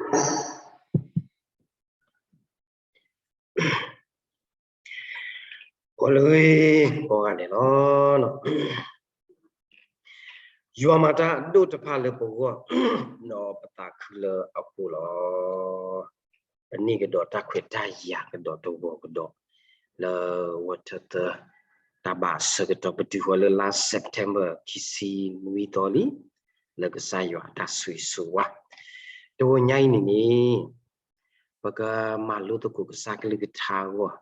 ဂီၤလၢအဂ့ၤ ကိးဂၤဒဲးလီၤ. ယွၤမၤတၢ်အဒိၣ်တဖၣ်လၢပဂီၢ်, ဒီးပသးခုလၢအဃိလီၤ. ပန့ၢ်ကဒီးတၢ်ခွဲးတၢ်ယာ်ကဒီးတဂီၤကဒီး, လၢဝဲထၢသၢ တၢ်ဘၣ်အဆၢကတီၢ် ပတုၤဃီၤလၢလါ September ခံဆံနွံသီလံ, လၢကစၢ်ယွၤအတၢ်ဆိၣ်ဂ့ၤဆိၣ်ဝါ တဂီၤညါအံၤန့ၣ်န့ၣ်, ပကမၤလိသကိးကစၢ်ကလုၢ်ကထါအဂီၢ်,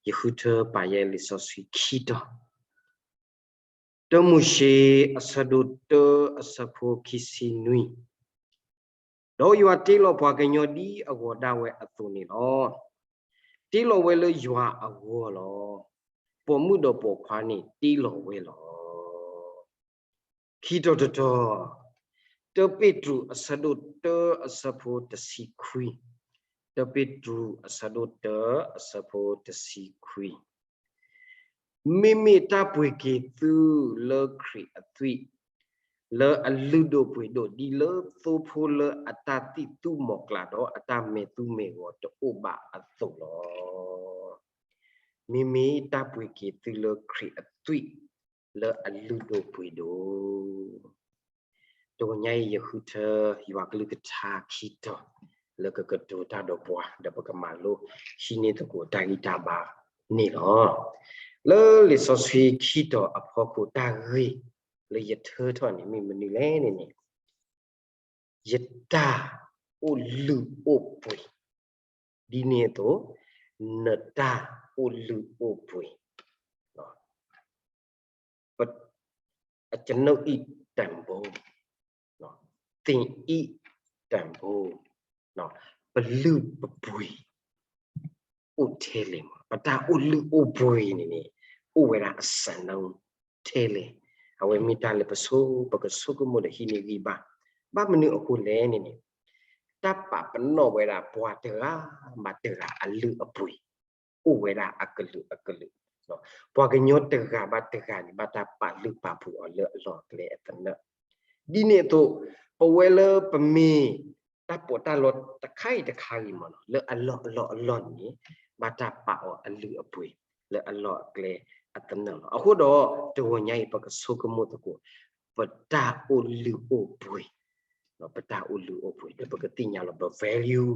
ယဃုထၢပာ်ယဲလံာ်စီဆှံခံတီၤ, တၢမိၤၡ့အဆၢဒိၣ်တၢအဆၢဖိခံဆံနွံ, ဒီးယွၤတ့လီၤပှၤကညီဒ်အဂီၤဒၣ်ဝဲအသိးန့ၣ်လီၤ. တ့လီၤဝဲလၢယွၤအဂီၢ်လီၤ. ပိာ်မုၣ်ဒီးပိာ်ခွါန့ၣ်တ့လီၤဝဲလီၤ. ခံတီၤတတီၤ, တၢပ့းတရူးအဆၢဒိၣ်တၢအဆၢဖိတဆံခွံ, တၢပ့းတရူးအဆၢဒိၣ်တၢအဆၢဖိတဆံခွံ မ့မ့ၢ်တၢ်ပှ့ၤက့ၤသုလၢခရံာ်အသွံၣ်, လၢအလုၢ်ဒိၣ်ပှ့ၤဒိၣ်ဒ်လၢသိဖိလၢအတၢ်သံၣ်သူမီၤကျၢ်ဒီးအတၢ်မဲာ်သူမဲာ်ဂီၤတအိၣ်ဘၣ်အသိးလီၤ. မ့မ့ၢ်တၢ်ပှ့ၤက့ၤသုလၢခရံာ်အသွံၣ်, လၢအလုၢ်ဒိၣ်ပှ့ၤဒိၣ် တဂီၤညါအံၤ ယဃုထၢယွၤကလုၢ်ကထါခံတီၤ လၢကကတိၤတၢ်ဒီးပှၤ ဒီးပကမၤလိဟံးန့ၢ်သကိးတၢ်ဂံၢ်တၢ်ဘါန့ၣ်လီၤ. လၢလံာ်စီဆှံခံတီၤအဖီခိၣ်တၢ်ဂ့ၢ်လၢယထၢထီၣ်န့ၣ် မ့ၢ်မနုၤလဲၣ်န့ၣ်န့ၣ်, ယတၢ်အိၣ်လုၢ်အိၣ်ပှ့ၤ, ဒ်န့ၣ်အသိး နတၢ်အိၣ်လုၢ်အိၣ်ပှ့ၤ ကျွန်ုပ်၏တန်ဖိုး, သင်၏တန်ဖိုး, ပလုၢ်ပပှ့ၤ အိၣ်ထဲလဲၣ်မး, ပတၢ်အိၣ်လုၢ်အိၣ်ပှ့ၤန့ၣ်န့ၣ် အိၣ်ဝဲဒၣ်အစၢနၢထဲလဲၣ်. အဝဲမ့ၢ်တၢ်လၢပဆိ ပကဆိကမိၣ်ဒီးဟံးန့ၢ်ဂံၢ်ဘါ, ဘၣ်မနုၤအဃိလဲၣ်န့ၣ်န့ၣ်, တၢ်ပာ်ပနီၣ်ဝဲဒၣ်ပှၤတဂၤဘၣ်တဂၤအလုၢ်အပှ့ၤ အိၣ်ဝဲဒၣ်အကလုာ်အကလုာ်, ပှၤကညီတဂၤဘၣ်တဂၤန့ၣ် ဘၣ်တၢ်ပာ်လုၢ်ပာ်ပှ့ၤအီၤလၢအလီၢ်အကျဲအသနၢၣ်, ဒ်န့ၣ်အသိး ပဝဲလၢပမ့ၢ် တၢ်ပီးတၢ်လီတခါအံၤတခါဂ့ၤမးနီၤ လၢအလီၢ်အလီၢ်အလီၢ်န့ၣ် ဘၣ်တၢ်ပာ်အီၤအလုၢ်အပှ့ၤ လၢအလီၢ်အကျဲအသနၢၣ်လီၤ. အဃိဒီး တဂီၤညါအံၤ ပကဆိကမိၣ်သကိး ပတၢ်အိၣ်လုၢ်အိၣ်ပှ့ၤ, ပတၢ်အိၣ်လုၢ်အိၣ်ပှ့ၤ ဒီးပကသ့ၣ်ညါလီၤ ပ value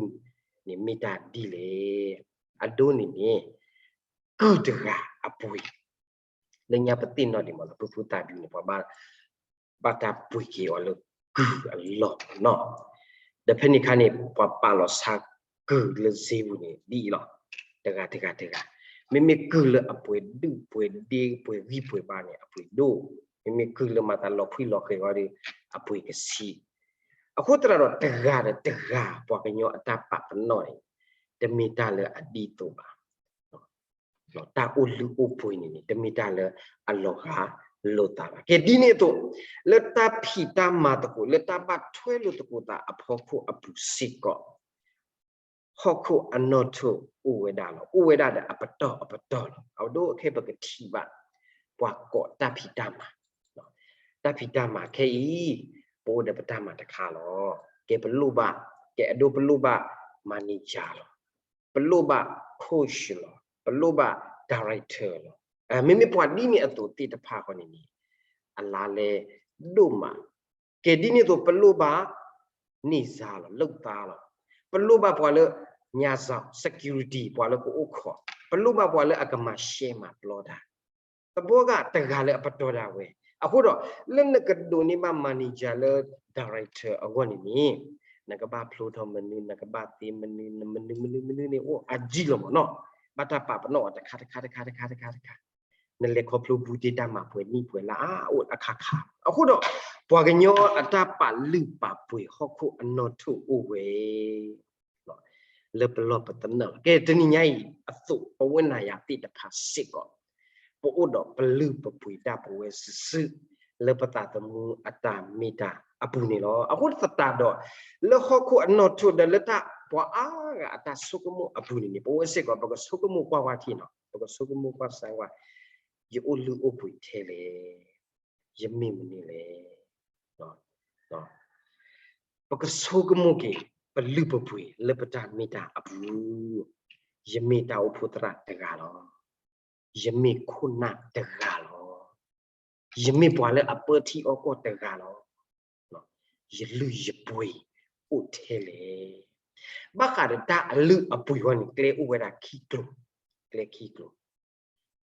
န့ၣ်မ့ၢ်တၢ်ဒ်လဲၣ်. အဒိန့ၣ်န့ၣ် ကုၢ်တဂၤအပှ့ၤ လၢညါပသ့ၣ်နီၣ်ဒံးမးလၢ ဖုဖုသးဒူန့ၣ် ပှၤဘၣ်တၢ်ပှ့ၤက့ၤအီၤလၢကုၢ်အလီၢ်နီၤ. ဒီးဖဲန့ၣ်အခါန့ၣ် ပှၤပာ်လီၤဆါကုၢ်လၢစ့ပူၤန့ၣ် ဒ်အံၤလီၤ. တဂၤတဂၤတဂၤ, မ့မ့ၢ်ကုၢ်လၢအပှ့ၤဒုၣ်ပှ့ၤဒ့ပှ့ၤဂံၢ်ပှ့ၤဘါန့ၣ် အပှ့ၤဒိၣ်, မ့မ့ၢ်ကုၢ်လၢမၤသးလီၤဖှံလီၤဃဲၤဝဲဒီး အပှ့ၤကဆံး. အဃိသတးဒီး တဂၤဒီးတဂၤ ပှၤကညီအတၢ်ပာ်ပနီၣ်န့ၣ် တမ့ၢ်တၢ်လၢအဒ်သိးဘၣ်. တၢ်အိၣ်လုၢ်အိၣ်ပှ့ၤန့ၣ်န့ၣ် တမ့ၢ်တၢ်လၢအလီၤဂာ်လိာ်သးဘၣ်. ကဲဒ်န့ၣ်အသိး လၢတၢ်ဖံးတၢ်မၤသကိး လၢတၢ်ဘၣ်ထွဲလိာ်သကိးသးအဖီခိၣ်အပူၤစ့ၢ်ကီး ဟီၣ်ခိၣ်အနီၣ်ထိၣ်အိၣ်ဝဲဒၣ်လီၤ. အိၣ်ဝဲဒၣ်ဒီးအပတီၢ်အပတီၢ်လီၤ. အဒိခဲပကထံၣ်ဘၣ် ပှၤကိးတၢ်ဖံးတၢ်မၤ တၢ်ဖံးတၢ်မၤခဲအံၤ ပအိၣ်ဒီးပတၢ်မၤတခါလီၤ. ကဲပလိၣ်ဘၣ်, ကဲအဒိပလိၣ်ဘၣ် manager လီၤ. ပလိၣ်ဘၣ် coach လီၤ. ပလိၣ်ဘၣ် director လီၤ. မ့မ့ၢ်ပှၤဒ်န့ၣ်အသိးသ့ၣ်တဖၣ်ဃီန့ၣ်န့ၣ် အလါလဲဒိၣ်မး. ကဲဒ်န့ၣ်အသိး ပလိၣ်ဘၣ် န့ၢ်စါလီၤ လုပ်သားလီၤ. ပလိၣ်ဘၣ်ပှၤလၢ ညါစး security ပှၤလၢကအိၣ်ခိး, ပလိၣ်ဘၣ်ပှၤလၢအကမၤရှဲမၤပျီတၢ် သဘီဂာ်တဂၤလၢအပတီၢ်ဒၣ်ဝဲ. အဃိဒီး လၢနကဒိးန့ၢ်ဘၣ် manager လၢ director အဂီၢ်န့ၣ်န့ၣ် နကဘၣ်ဖျိထီၣ်မနုၤ, နကဘၣ်သ့မနုၤ, မနုၤမနုၤမနုၤန့ၣ် အိၣ်အါကံလီၤမးနီၤ. ဘၣ်တၢ်ပာ်ပနီၣ်အီၤတခါတခါတခါတခါတခါ, နလဲၤခီဖျိဘူးတ့ၢ်တၢ်မၤပှဲၤနံၣ်ပှဲၤလါအါအိၣ်အခါခါ. အဃိဒီး ပှၤကညီအတၢ်ပာ်လုၢ်ပာ်ပှ့ၤဟီၣ်ခိၣ်အနီၣ်ထိၣ်အိၣ်ဝဲ လၢပလီၢ်ပသနၢၣ်လီၤ. ကဲတနံၤညါအံၤအသိး ပဝဲနၤယၤသ့ၣ်တဖၣ်စ့ၢ်ကီး ပအိၣ်ဒီးပလုၢ်ပပှ့ၤဒၣ်ပဝဲစုာ်စုာ် လၢပသးသမူအတၢ်မ့ၢ်တၢ်အပူၤန့ၣ်လီၤ. အဃိသတးဒီး လၢဟီၣ်ခိၣ်အနီၣ်ထိၣ်ဒီးလၢတၢ်ပှၤအါဂၤအတၢ်ဆိကမိၣ်အပူၤန့ၣ်န့ၣ် ပဝဲစ့ၢ်ကီး ပကဆိကမိၣ်ကွၢ်ဝါထံနီၤ, ပကဆိကမိၣ်ကွၢ်စၢ်ဝါ, ယအိၣ်လုၢ်အိၣ်ပှ့ၤထဲလဲၣ်, ယမ့ၢ်မနုၤလဲၣ်. ပကဆိကမိၣ်က့ၤ ပလုၢ်ပပှ့ၤလၢပတၢ်မ့ၢ်တၢ်အပူၤ, ယမ့ၢ်တၢ်အိၣ်ဖှိၣ်သရၣ်တဂၤလီၤ. ယမ့ၢ်ခိၣ်နၢ်တဂၤလီၤ. ယမ့ၢ်ပှၤလၢအပၢထံအီၣ်ကီၢ်တဂၤလီၤ. ယလုၢ်ယပှ့ၤအိၣ်ထဲလဲၣ်. ဘၣ်ဃးဒီးတၢ်အလုၢ်အပှ့ၤဃီန့ၣ် ကျဲအိၣ်ဝဲဒၣ်ခံကျိၤ, ကျဲခံကျိၤ.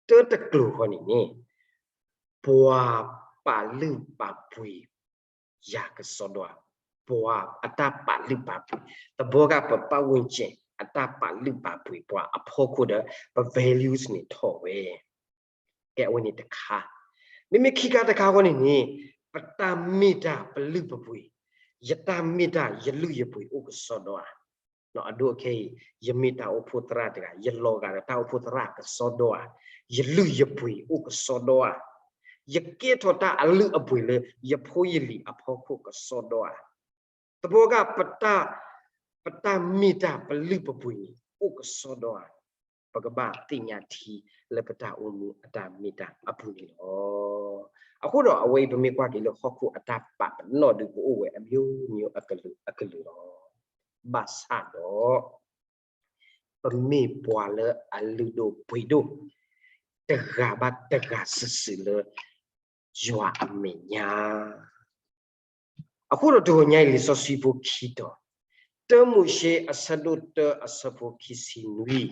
တၢတကျိၤဃီန့ၣ်န့ၣ် ပှၤပာ်လုၢ်ပာ်ပှ့ၤယၤကစီဒီဧါ, ပှၤအတၢ်ပာ်လုၢ်ပာ်ပှ့ၤ, တဘျီဂၤပပၢ်ဝ့ၢ်ကဲ အတၢ်ပာ်လုၢ်ပာ်ပှ့ၤပှၤအဖီခိၣ်ဒီး ပ values န့ၣ်ထီၣ်ဝဲ ကဲအဝဲန့ၣ်တခါ. မ့မ့ၢ်ခံခါတခါဃီန့ၣ်န့ၣ် ပတၢ်မ့ၢ်တၢ်ပလုၢ်ပပှ့ၤ, ယတၢ်မ့ၢ်တၢ်ယလုၢ်ယပှ့ၤအိၣ်ကစီဒီဧါ. အဒိအခဲအံၤ ယမ့ၢ်တၢ်အိၣ်ဖှိၣ်သရၣ်တဂၤ, ယလီၤဂာ်ဒီးတၢ်အိၣ်ဖှိၣ်သရၣ်ကစီဒီဧါ, ယလုၢ်ယပှ့ၤအိၣ်ကစီဒီဧါ, ယကဲထီၣ်တၢ်အလုၢ်အပှ့ၤလၢယဖိယလံၤအဖီခိၣ်ကစီဒီဧါ. တဘျီဂၤ ပတၢ်မ့ၢ်တၢ်ပလုၢ်ပပှ့ၤန့ၣ် အိၣ်ကစီဒီဧါ. ပကဘၣ်သ့ၣ်ညါထံလၢပတၢ်အိၣ်မူအတၢ်မ့ၢ်တၢ်အပူၤန့ၣ်လီၤ. အဃိဒီးအဝဲအံၤ ပမ့ၢ်ကွၢ်က့ၤလၢဟီၣ်ခိၣ်အတၢ်ပာ်ပနီၣ်ဒုး ကအိၣ်ဝဲအမျိုးမျိုးအကလုာ်အကလုာ်လီၤ. ဘၣ်ဆၣ်ဒီး ပမ့ၢ်ပှၤလၢအလုၢ်ဒိၣ်ပှ့ၤဒိၣ် တဂၤဘၣ်တဂၤစုာ်စုာ်လၢ ယွၤအမဲာ်ညါ. အဃိဒီးတဂီၤညါအံၤ လံာ်စီဆှံဖိခံတီၤ, တၢမိၤၡ့အဆၢဒိၣ်တၢအဆၢဖိခံဆံနွံ,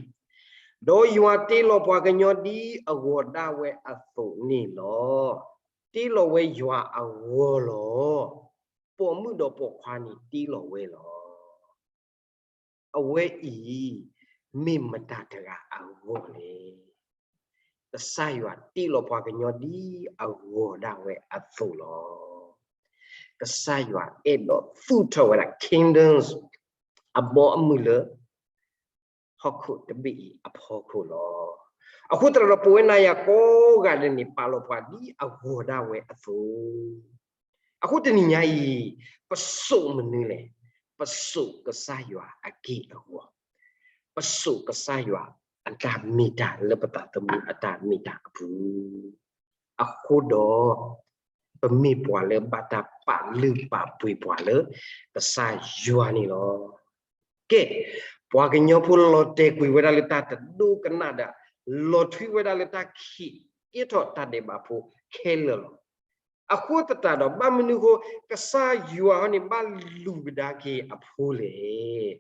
ဒီးယွၤတ့လီၤပှၤကညီဒ်အဂီၤဒၣ်ဝဲအသိးန့ၣ်လီၤ. တ့လီၤဝဲယွၤအဂီၤလီၤ. ပိာ်မုၣ်ဒီးပိာ်ခွါန့ၣ်တ့လီၤဝဲလီၤ. အဝဲအံၤ မ့ၢ်မတၤတဂၤအဂီၢ်လဲၣ်. ကစၢ်ယွၤတ့လီၤပှၤကညီဒ်အဂီၤဒၣ်ဝဲအသိးလီၤ. ကစၢ်ယွၤအဲၣ်ဒိးသူၣ်ထီၣ်ဝဲဒၣ် kingdoms အဘီအမုၢ်လၢ ဟီၣ်ခိၣ်တဘ့ၣ်အံၤအဖီခိၣ်လီၤ. အဃိသတးဒီး ပဝဲနၤယၤကိးဂၤဒဲးန့ၣ် ပာ်လီၤပှၤဒ်အဂီၤဒၣ်ဝဲအသိး အဃိတနံၤညါအံၤ ပစိာ်မနုၤလဲၣ်. ပစိာ်ကစၢ်ယွၤအက့ၢ်အဂီၤ, ပစိာ်ကစၢ်ယွၤအတၢ်မ့ၢ်တၢ်လၢပသးသမူအတၢ်မ့ၢ်တၢ်အပူၤ, အဃိဒီး ပမ့ၢ်ပှၤလၢဘၣ်တၢ်ပာ်လုၢ်ပာ်ပှ့ၤပှၤလၢ ကစၢ်ယွၤန့ၣ်လီၤ. ကဲ, ပှၤကညီဖိလီၤတဲာ်ကွံာ်ဝဲဒၣ်လၢတၢ်တဒိကနၣ်ဒီး လီၤထွံဝဲဒၣ်လၢတၢ်ခံးကဲထီၣ်တၢ်ဒဲးဘးဖိခဲလၢာ်လီၤ. အဃိသတးဒီး ဘၣ်မနုၤဃိ ကစၢ်ယွၤဟီန့ၣ် ဘၣ်လူၤကဒါက့ၤအဖိလဲၣ်.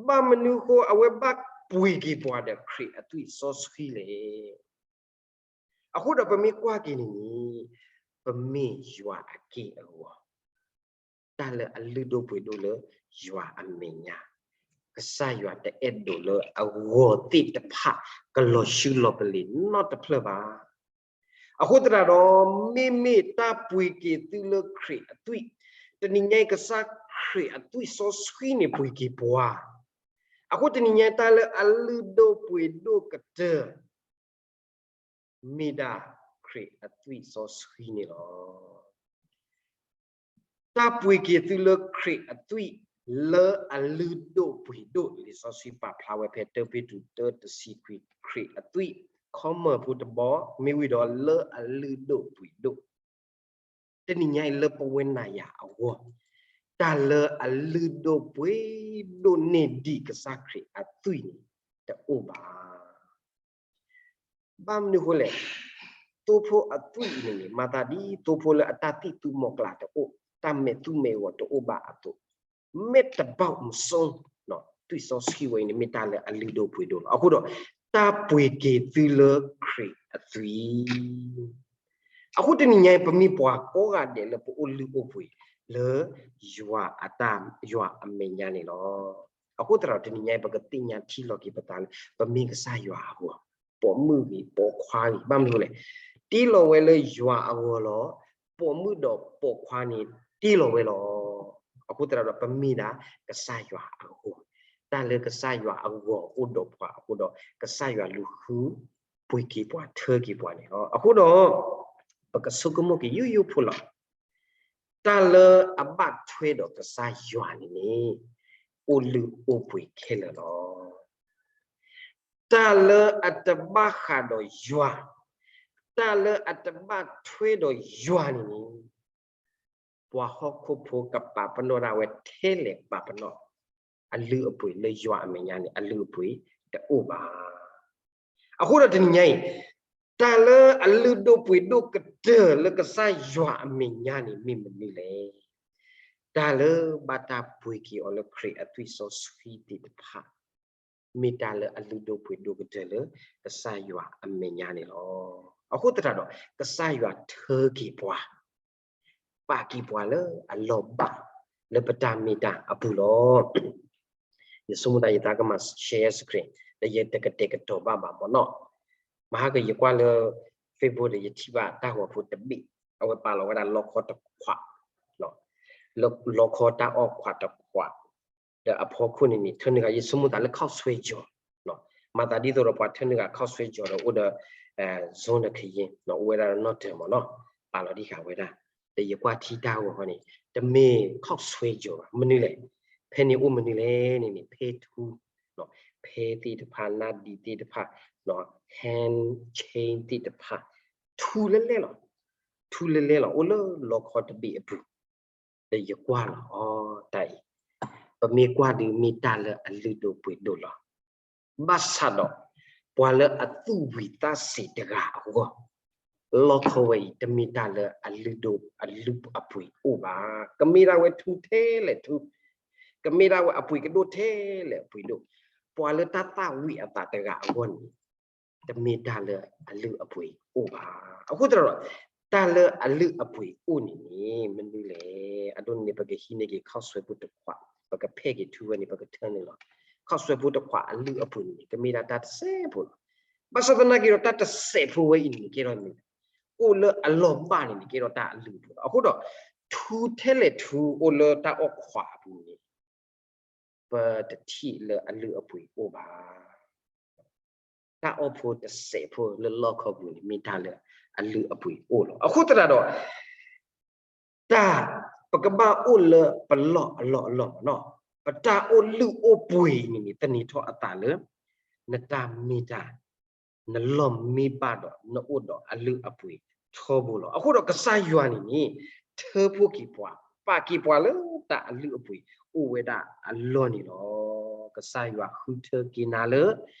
ဘၣ်မနုၤဃိ အဝဲဘၣ်ပှ့ၤက့ၤပှၤဒီးခရံာ်အသွံၣ်စီဆှံလဲၣ်. အဃိဒီးပမ့ၢ်ကွၢ်က့ၤန့ၣ်န့ၣ် ပမ့ၢ်ယွၤအက့ၢ်အဂီၤ, တၢ်လၢအလုၢ်ဒိၣ်ပှ့ၤဒိၣ်လၢယွၤအမဲာ်ညါ, ကစၢ်ယွၤတအဲၣ်ဒိးလၢအဂီၤသ့ၣ်တဖၣ်ကလီၤဆူလီၤပလ့ၤနီတဖျၢၣ်ဘၣ်. အဃိသတးဒီး မ့မ့ၢ်တၢ်ပှ့ၤက့ၤသုလၢခရံာ်အသွံၣ်, တနံၤညါအံၤ ကစၢ်ခရံာ်အသွံၣ်စီဆှံန့ၣ်ပှ့ၤက့ၤပှၤ, အဃိတနံၤညါအံၤ တၢ်လၢအလုၢ်ဒိၣ်ပှ့ၤဒိၣ်ကတၢၢ် မ့ၢ်ဒၣ်ခရံာ်အသွံၣ်စီဆှံန့ၣ်လီၤ. တၢ်ပှ့ၤက့ၤသုလၢခရံာ်အသွံၣ် လၢအလုၢ်ဒိၣ်ပှ့ၤဒိၣ် လံာ်စီဆှံပာ်ဖျါဝဲဖဲတၢ်ပ့းတရူးတၢတဆံခွံ ခရံာ်အသွံၣ် ခီမၢ်ဖိတဘီ မ့ၢ်ဝံၤဒီးလၢအလုၢ်ဒိၣ်ပှ့ၤဒိၣ် တနံၤညါအံၤလၢပဝဲနၤယၤအဂီၢ်, တၢ်လၢအလုၢ်ဒိၣ်ပှ့ၤဒိၣ်န့ၢ်ဒံးကစၢ်ခရံာ်အသွံၣ်န့ၣ် တအိၣ်ဘၣ်. ဘၣ်မနုၤအဃိလဲၣ်, သိဖိအသွံၣ်အံၤန့ၣ်န့ၣ် မၤသးဒ်သိဖိလၢအတၢ်သံၣ်သူမီၤကျၢ်တအိၣ်, တၢ်မဲာ်သူမဲာ်ဂီၤတအိၣ်ဘၣ်အသိး, မ့ၢ်တဘၣ်မူစိ သွံၣ်စီဆှံဝဲအံၤန့ၣ် မ့ၢ်တၢ်လၢအလုၢ်ဒိၣ်ပှ့ၤဒိၣ်လီၤ. အဃိဒီး တၢ်ပှ့ၤက့ၤသုလၢခရံာ်အသွံၣ် အဃိတနံၤညါအံၤ ပမ့ၢ်ပှၤကိးဂၤဒဲးလၢပအိၣ်လုၢ်အိၣ်ပှ့ၤလၢ ယွၤအတၢ် ယွၤအမဲာ်ညါန့ၣ်လီၤ. အဃိသတးဒီး တနံၤညါအံၤ ပကသ့ၣ်ညါထံလီၤက့ၤပသးလၢ ပမ့ၢ်ကစၢ်ယွၤအဂီၢ်, ပိာ်မုၣ်ဂ့ၤ ပိာ်ခွါဂ့ၤ, ဘၣ်မနုၤလဲၣ်, တ့လီၤဝဲလၢယွၤအဂီၢ်လီၤ. ပိာ်မုၣ်ဒီးပိာ်ခွါန့ၣ် တ့လီၤဝဲလီၤ. အဃိသတးဒီး ပမ့ၢ်ဒၣ်ကစၢ်ယွၤအဂီၢ်, တၢ်လၢကစၢ်ယွၤအဂီၢ်အိၣ်ဒီးပှၤအဃိဒီး ကစၢ်ယွၤလူၤဃု ပှ့ၤက့ၤပှၤ ထၢက့ၤပှၤန့ၣ်လီၤ. အဃိဒီး ပကဆိကမိၣ်က့ၤယိယိဖိလီၤ. တၢ်လၢအဘၣ်ထွဲဒီးကစၢ်ယွၤန့ၣ်န့ၣ် အိၣ်လုၢ်အိၣ်ပှ့ၤခဲလၢာ်လီၤ. တၢ်လၢအတဘၣ်ဃးဒီးယွၤ, တၢ်လၢအတဘၣ်ထွဲဒီးယွၤန့ၣ်န့ၣ် ပှၤဟီၣ်ခိၣ်ဖိကပာ်ပနီၣ်ဒၣ်ဝဲထဲလဲၣ်ပာ်ပနီၣ်, အလုၢ်အပှ့ၤလၢယွၤအမဲာ်ညါန့ၣ် အလုၢ်အပှ့ၤတအိၣ်ဘၣ်. အဃိဒီးတနံၤညါအံၤ, တၢ်လၢအလုၢ်ဒိၣ်ပှ့ၤဒိၣ်ကတၢၢ်လၢကစၢ်ယွၤအမဲာ်ညါန့ၣ်မ့ၢ်မနုၤလဲၣ်. တၢ်လၢဘၣ်တၢ်ပှ့ၤက့ၤအီၤလၢခရံာ်အသွံၣ်စီဆှံသ့ၣ်တဖၣ် မ့ၢ်တၢ်လၢအလုၢ်ဒိၣ်ပှ့ၤဒိၣ်ကတၢၢ်လၢကစၢ်ယွၤအမဲာ်ညါန့ၣ်လီၤ. အဃိသတးဒီး ကစၢ်ယွၤထၢက့ၤပှၤ, ပာ်က့ၤပှၤလၢအလီၢ်ဘၣ်လၢပတၢ်မ့ၢ်တၢ်အပူၤလီၤ. ယဆိကမိၣ်သးယသးကမၤ share screen ဒီးယတကတဲာ်ကတီၤဘၣ်ဘၣ်မ့ၢ်နီၢ်, မဟါကယကွၢ်လၢ Facebook ဒီးယထံၣ်ဘၣ်တၢ်ဂီၤဖိတဘ့ၣ်, အဝဲပာ်လီၤဝဲဒၣ်လီခီတခွး, လၢလီခီတၢ်အီၣ်ခွးတခွး, ဒီးအဖီခိၣ်န့ၣ်န့ၣ် ထၢနုာ်ဂၤ ယဆိကမိၣ်သးလၢ ခီၣ်ဆွဲကၠီၤ, မၤသးဒ်သိးဒီးပှၤထၢနုာ်ဂၤ ခီၣ်ဆွဲကၠီၤဒီးအိၣ်ဒီး ဇိနခယ့ အိၣ်ဝဲဒၣ်နီၢ်တၢၤမ့ၢ်နီၢ်, ပာ်လီၤဒံးဃာ်ဝဲဒၣ်, ဒီးယကွၢ်ထံတၢ်ဂီၤဃီန့ၣ် တမ့ၢ်ခီၣ်ဆွဲကၠီၤဘၣ်, မနုၤလဲၣ်, ဖဲန့ၣ်အိၣ်မနုၤလဲၣ်န့ၣ်န့ၣ် ဖဲထူ, ဖဲသ့ၣ်တဖၣ် နၢ်ဒံးသ့ၣ်တဖၣ်, hand chain သ့ၣ်တဖၣ်, ထူလဲလဲလီၤ, ထူလဲလဲလီၤ အိၣ်လၢလီခီတဘ့ၣ်အပူၤ, ဒီးယကွၢ်လီၤအီၤတၢ်အံၤ, ပမ့ၢ်ကွၢ်ဒုးမ့ၢ်တၢ်လၢအလုၢ်ဒိၣ်ပှ့ၤဒိၣ်လီၤ. ဘၣ်ဆၣ်ဒီး ပှၤလၢအသူၣ်ဝံၤသးစ့ၤတဂၤအဂီၢ်, လီခီဝဲအံၤ တမ့ၢ်တၢ်လၢအလုၢ်ဒိၣ် အလုၢ်အပှ့ၤအိၣ်ဘၣ်, ကမ့ၢ်ဒၣ်ဝဲထူထဲလဲၣ်ထူ, ကမ့ၢ်ဒၣ်ဝဲအပှ့ၤကဒိၣ်ထဲလဲၣ်အပှ့ၤဒိၣ်, ပှၤလၢတၢ်သၣ်ဝံၤအသးတဂၤအဂီၢ်န့ၣ် တမ့ၢ်တၢ်လၢအလုၢ်အပှ့ၤအိၣ်ဘၣ်. အဃိသတးဒီး တၢ်လၢအလုၢ်အပှ့ၤအိၣ်န့ၣ်န့ၣ် မနုၤလဲၣ်, အဒိန့ၣ်န့ၣ် ပကဟံးန့ၢ်က့ၤခီၣ်ဆွဲဖိတခွး, ပကဖဲက့ၤထူဝဲန့ၣ် ပကထၢနုာ်လီၤ, ခီၣ်ဆွဲဖိတခွးအလုၢ်အပှ့ၤန့ၣ်န့ၣ် ကမ့ၢ်ဒၣ်တၢ်တစဲးဖိလီၤ. ဘၣ်ဆၣ်သနာ်က့ဒီး တၢ်တစဲးဖိဝဲအံၤန့ၣ်န့ၣ် ကဲထီၣ်မ့ၢ် အိၣ်လၢအလီၢ်ဘၣ်န့ၣ်န့ၣ် ကဲထီၣ်တၢ်အလုၢ်အပှ့ၤလီၤ. အဃိဒီး ထူထဲလဲၣ်ထူအိၣ်လၢတၢ်အီၣ်ခွးအပူၤန့ၣ် ပတထံၣ်လၢအလုၢ်အပှ့ၤအိၣ်ဘၣ်. တၢ်အီၣ်ဖိတစဲးဖိလၢလီၢ်ခီပူၤန့ၣ် မ့ၢ်တၢ်လၢအလုၢ်အပှ့ၤအိၣ်လီၤ. အဃိသတးဒီး တၢ် ပကဘၣ်အိၣ်လၢပလီၢ်အလီၢ်အလီၢ်မ့ၢ်နီၢ်, ပတၢ်အိၣ်လုၢ်အိၣ်ပှ့ၤန့ၣ်န့ၣ် သန့ၤထီၣ်အသးလၢ နတၢ်မ့ၢ်တၢ် နလီၢ်မ့ၢ်ဘၣ်ဒီး နအိၣ်ဒီးအလုၢ်အပှ့ၤထီဘိလီၤ. အဃိဒီးကစၢ်ယွၤန့ၣ်န့ၣ် ထၢဖှိၣ်က့ၤပှၤ, ပာ်က့ၤပှၤလၢတၢ်အလုၢ်အပှ့ၤအိၣ်ဝဲဒၣ်အလီၢ်န့ၣ်လီၤ. ကစၢ်ယွၤဃုထၢက့ၤနၤလၢ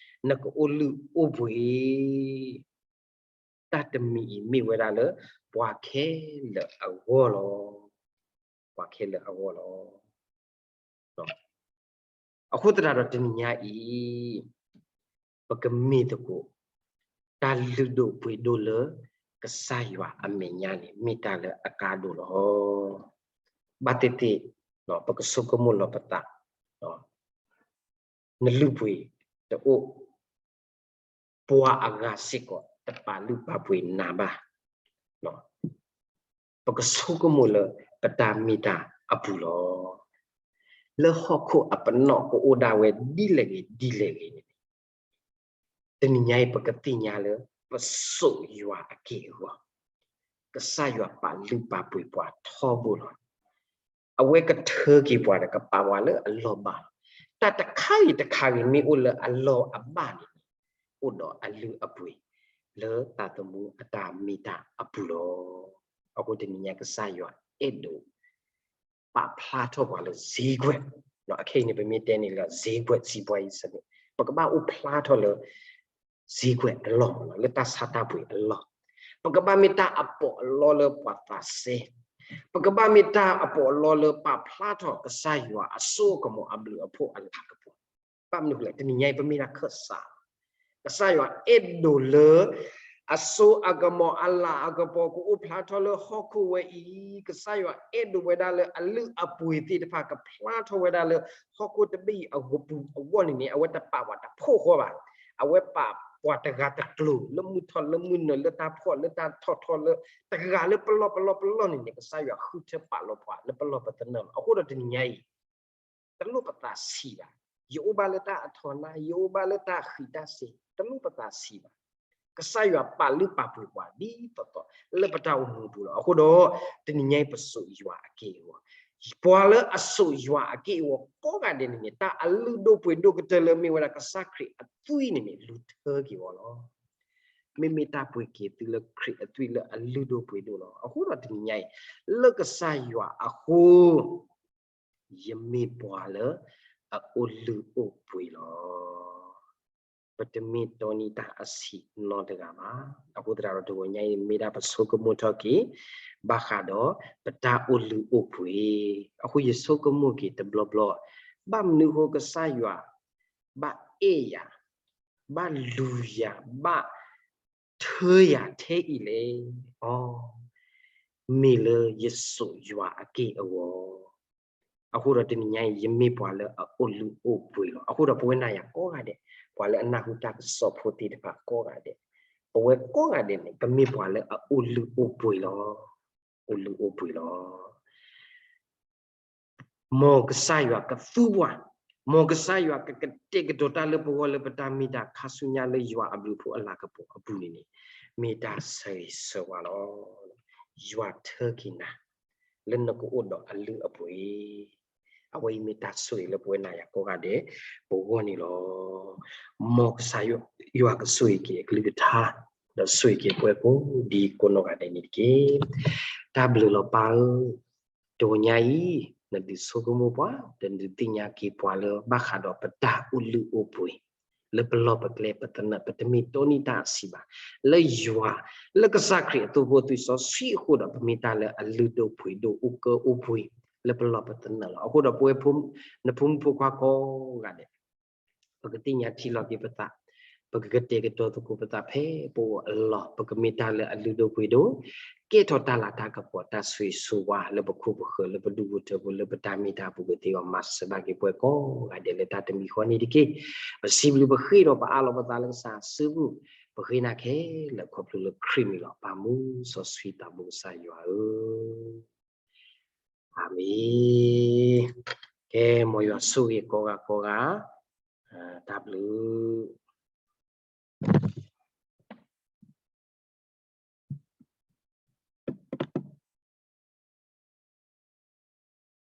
နကအိၣ်လုၢ်အိၣ်ပှ့ၤ တၢ်တမံၤအံၤမ့ၢ်ဝဲဒၣ်လၢ ပှၤခဲလၢာ်အဂီၢ်လီၤ. ပှၤခဲလၢာ်အဂီၢ်လီၤ. အဃိသတးဒီးတနံၤညါအံၤ ပကမ့ၢ်သကိး တၢ်လုၢ်ဒိၣ်ပှ့ၤဒိၣ်လၢ ကစၢ်ယွၤအမဲာ်ညါန့ၣ် မ့ၢ်တၢ်လၢအကါဒိၣ်လီၤ. ဘၣ်သ့ၣ်သ့ၣ် ပကဆိကမိၣ်လီၤပသး နလုၢ်ပှ့ၤတအိၣ်, ပှၤအဂၤစ့ၢ်ကီး တပာ်လုၢ်ပာ်ပှ့ၤနၤဘၣ်. ပကဆိကမိၣ်လၢပတၢ်မ့ၢ်တၢ်အပူၤလီၤ. လၢဟီၣ်ခိၣ်အပနီၣ်ကအိၣ်ဒၣ်ဝဲဒ်လဲၣ်ဂ့ၤဒ်လဲၣ်ဂ့ၤန့ၣ် တနံၤညါအံၤ ပကသ့ၣ်ညါလၢ ပစိာ်ယွၤအက့ၢ်အဂီၤ, ကစၢ်ယွၤပာ်လုၢ်ပာ်ပှ့ၤပှၤထီဘိလီၤ. အဝဲကထၢက့ၤပှၤဒီးကပာ်ပှၤလၢအလီၢ်ဘၣ်လီၤ. တၢ်တခါဂ့ၤတခါဂ့ၤမ့ၢ်အိၣ်လၢအလီၢ်အဘၣ်န့ၣ်န့ၣ် အိၣ်ဒီးအလုၢ်အပှ့ၤ လၢသးသမူအတၢ်မ့ၢ်တၢ်အပူၤလီၤ. အဃိတနံၤညါကစၢ်ယွၤအဲၣ်ဒိး ပာ်ဖျါထီၣ်ပှၤလၢစ့ကွဲး, အခဲအံၤန့ၣ် ပမ့ၢ်တဲန့ၣ်လၢ စ့ကွဲး စံးပှၤအံၤစ့ၢ်န့ၣ် ပကဘၣ်အိၣ်ဖျါထီၣ်လၢ စ့ကွဲးအလီၢ်မ့ၢ်နီၢ်, လၢတၢ်ဆါတၢ်ပှ့ၤအလီၢ်, ပကဘၣ်မ့ၢ်တၢ်အပီးအလီလၢပှၤသးစဲ, ပကဘၣ်မ့ၢ်တၢ်အပီးအလီလၢပာ်ဖျါထီၣ်ကစၢ်ယွၤအစိအကမီၤအဘျုးအဖှိၣ်အလၤကပီၤ, ဘၣ်မနုၤဃိလဲၣ်, တနံၤညါအံၤ ပမ့ၢ်ဒၣ်ခၢၣ်စး ကစၢ်ယွၤအဲၣ်ဒိးလၢ အစိအကမီၤအလၤအကပီၤကအိၣ်ဖျါထီၣ်လၢဟီၣ်ခိၣ်ဝဲအံၤ, ကစၢ်ယွၤအဲၣ်ဒိးဝဲဒၣ်လၢအလုၢ်အပှ့ၤသ့ၣ်တဖၣ်ကဖျါထီၣ်ဝဲဒၣ်လၢ ဟီၣ်ခိၣ်တဘ့ၣ်အံၤအပူၤအဂီၢ်န့ၣ်န့ၣ် အဝဲတပာ်ပှၤတဖှီၣ်ဃီဘၣ်, အဝဲပာ်ပှၤတဂၤတကျိၤ လၢမုၢ်ထီၣ်လၢမုၢ်နုာ် လၢတၢ်ဖှီၣ်လၢတၢ်ထီၣ်ထီၣ်လၢ တဂၤလၢပလီၢ်ပလီၢ်ပလီၢ်န့ၣ်န့ၣ် ကစၢ်ယွၤဃုထၢပာ်လီၤပှၤလၢပလီၢ်ပသနၢၣ်လီၤ. အဃိဒီးတနံၤညါအံၤ တလိၣ်ပသးဆံးဘၣ်, ယအိၣ်ဘၣ်လၢတၢ်အထီနၢ်, ယအိၣ်ဘၣ်လၢတၢ်ဃံးတၢ်စ့ၤ, တလိၣ်ပသးဆံးဘၣ်. ကစၢ်ယွၤပာ်လုၢ်ပာ်ပှ့ၤပှၤဒ်သိးသိးလၢပတၢ်အိၣ်မူအပူၤလီၤ. အဃိဒီး တနံၤညါအံၤပစိာ်ယွၤအက့ၢ်အဂီၤ, ပှၤလၢအစိာ်ယွၤအက့ၢ်အဂီၤကိးဂၤဒဲးန့ၣ်န့ၣ် တၢ်အလုၢ်ဒိၣ်ပှ့ၤဒိၣ်ကတၢၢ်လၢမ့ၢ်ဝဲဒၣ်ကစၢ်ခရံာ်အသွံၣ်န့ၣ်န့ၣ် လူၤထၢက့ၤအီၤလီၤ. မ့မ့ၢ်တၢ်ပှ့ၤက့ၤသုလၢခရံာ်အသွံၣ်လၢအလုၢ်ဒိၣ်ပှ့ၤဒိၣ်လီၤ. အဃိဒီးတနံၤညါအံၤ လၢကစၢ်ယွၤအဃိ ယမ့ၢ်ပှၤလၢအအိၣ်လုၢ်အိၣ်ပှ့ၤလီၤ. ပတမ့ၢ်တီနံၤတၢ်အဆံးနီတဂၤဘၣ်. အဃိသတးဒီးတဂီၤညါအံၤ မ့ၢ်ဒၣ်ပဆိကမိၣ်ထီၣ်က့ၤ ဘၣ်ဃးဒီးပတၢ်အိၣ်လုၢ်အိၣ်ပှ့ၤ. အဃိယဆိကမိၣ်က့ၤတဘျီဘျီ, ဘၣ်မနုၤအဃိကစၢ်ယွၤ ဘၣ်အဲၣ်ယၤ, ဘၣ်လူၤယၤ, ဘၣ်ထၢယၤထဲအံၤလဲၣ်. အီ, မ့ၢ်လၢယစိာ်ယွၤအက့ၢ်အဂီၤ. အဃိဒီးတနံၤညါအံၤ ယမ့ၢ်ပှၤလၢအအိၣ်လုၢ်အိၣ်ပှ့ၤလီၤ. အဃိဒီးပဝဲနၤယၤကိးဂၤဒဲး, ပှၤလၢအနၢ်ဟူတၢ်ကစီၣ်ဖိသ့ၣ်တဖၣ်ကိးဂၤဒဲး, ပဝဲကိးဂၤဒဲးန့ၣ် ပမ့ၢ်ပှၤလၢအအိၣ်လုၢ်အိၣ်ပှ့ၤလီၤ. အိၣ်လုၢ်အိၣ်ပှ့ၤလီၤ. မ်ကစၢ်ယွၤကသူပှၤ, မ်ကစၢ်ယွၤကကတဲာ်ကတီၤတၢ်လၢပဂီၢ်လၢပတၢ်မ့ၢ်တၢ် ခါဆူညါလၢယွၤအဘျုးအဖှိၣ်အလၤကပီၤအပူၤန့ၣ်န့ၣ် မ့ၢ်တၢ်ဆၢဂ့ၤဆၢဝါလီၤ. ယွၤထၢက့ၤနၤ လၢနကအိၣ်ဒီးအလုၢ်အပှ့ၤ. အဝဲအံၤမ့ၢ်တၢ်ဆိၣ်ဂ့ၤလၢပဝဲနၤယၤကိးဂၤဒဲး ပဂီၢ်န့ၣ်လီၤ. မ်ကစၢ်ယွၤကဆိၣ်ဂ့ၤက့ၤအကလုၢ်ကထါ, ဒီးဆိၣ်ဂ့ၤက့ၤပှၤကိးဒံကိးနီၢ်ဂၤဒဲးန့ၣ်တက့ၢ်. တၢ်ဘျုးလီၤပၢ်ဧၢ, တဂီၤညါအံၤ နဒုးဆိကမိၣ်ပှၤ ဒီးနဒုးသ့ၣ်ညါက့ၤပှၤလၢဘၣ်ဃးဒီးပတၢ်အိၣ်လုၢ်အိၣ်ပှ့ၤ လၢပလီၢ်ပကျဲပသနၢၣ် ပတမ့ၢ်တီနံၤတၢ်အဆံးဘၣ်. လၢယွၤ, လၢကစၢ်ခရံာ်အသိဖိသွံၣ်စီဆှံအဃိဒီး ပမ့ၢ်တၢ်လၢအလုၢ်ဒိၣ်ပှ့ၤဒိၣ် အိၣ်ကၢအိၣ်ပှ့ၤ လၢပလီၢ်ပသနၢၣ်လီၤ. အဃိဒီးပဝဲ နဖိမုၣ်ဖိခွါကိးဂၤဒဲး ပကသ့ၣ်ညါထံလီၤက့ၤပသး, ပကကတဲာ်ကတီၤသကိးပသးဖဲပအိၣ်အလီၢ်, ပကမ့ၢ်တၢ်လၢအလုၢ်ဒိၣ်ပှ့ၤဒိၣ်, ကဲထီၣ်တၢ်လၤတၢ်ကပီၤတၢ်ဆိၣ်ဂ့ၤဆိၣ်ဝါလၢပခိၣ်ပဃၢၤ လၢပဒူၣ်ဖိထၢဖိ လၢပတၢ်မ့ၢ်တၢ်ပူၤကသ့အဂီၢ် မၤစၢၤဘၣ်က့ၤပှၤကိးဂၤဒဲးလၢတၢ်တမံၤဃီန့ၣ်တက့ၢ်. ပစံးဘျုးပဃ့ဒီးပအးလီၤပသးလၢကစၢ်အစုပူၤ, ပဃ့နၤခဲလၢာ်ခီဖျိလၢခရံာ်မံၤလီၤ. ပၢ်မူစီဆှံသးဘိကစၢ်ယွၤဧၢ အၤမ့ၣ်. ကဲ မ်ယွၤဆိၣ်ဂ့ၤကိးဂၤကိးဂၤ, တၢ်ဘျုး